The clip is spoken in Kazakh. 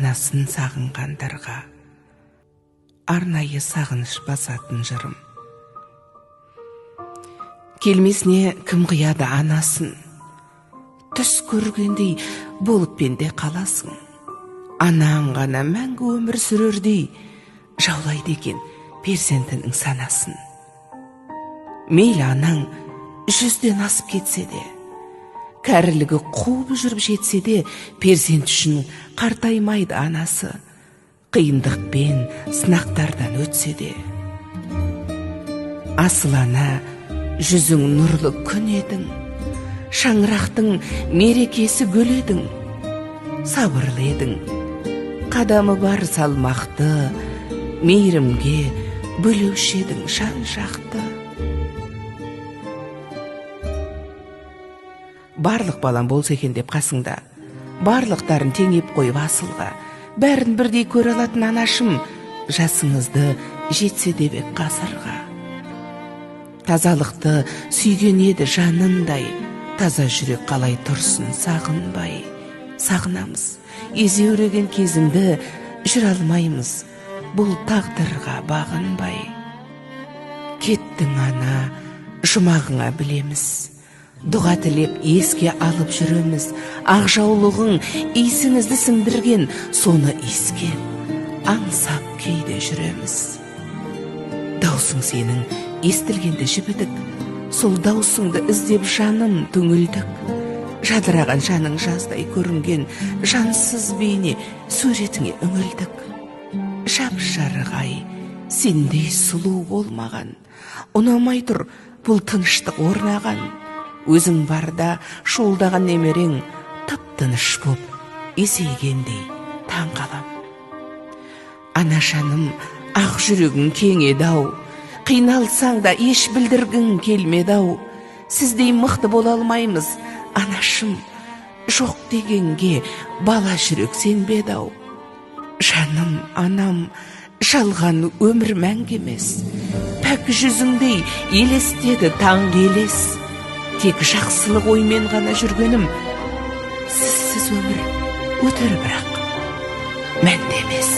Анасын сағынғандарға арнайы сағыныш басатын жырым. Келмесіне кім қияды анасын, түс көргендей болып пенде қаласың. Анаң ғана мәңгі өмір сүрердей жаулайды екен перзентінің санасын. Мейлі анаң 100-ден асып кетсе де, кәрілігі қуып жүріп жетсе де, перзент үшін қартаймайды анасы, қиындықпен сынақтардан өтсе де. Асыл ана, жүзің нұрлы күн едің, шаңырақтың мерекесі гүл едің, сабырлы едің, қадамы бар салмақты, мейірімге бөлеуші едің жан жақты. Барлық балам болса екен деп қасыңда, барлықтарын теңеп қойып асылға, бәрін бірдей көре алатын анашым, жасыңызды жетсе деп ғасырға. Тазалықты сүйген еді жанындай, таза жүрек қалай тұрсын сағынбай. Сағынамыз, езеуреген кезіңді жүре алмаймыз, бұл тағдырға бағынбай. Кеттің ана, жұмағыңа білеміз, дұға тілеп еске алып жүреміз. Ақ жаулығың иісіңізді сіңдірген, соны иіскеп, аңсап кейде жүреміз. Даусың сенің естілгенде жібідік, сол даусыңды іздеп жаным түңілдік. Жадыраған жаның жаздай көрінген, жансыз бейне суретіңе үңілдік. Жап-жарық ай, сендей сұлу болмаған, ұнамай тұр бұл тыныштық орнаған. Өзің барда шуылдаған немерең тып-тыныш боп есейгендей таң қалам. Анашаным, ақ жүрегің кең еді-ау, қиналсаң да еш білдіргің келмеді-ау. Сіздей мықты бола алмаймыз, анашым, жоқ дегенге бала жүрек сенбеді-ау. Жаным, анам, жалған өмір мәңгі емес, пәк жүзіңдей елестеді таңғы елес. Тек жақсылық оймен ғана жүргенім, сізсіз өмір өтер бірақ мәнді емес.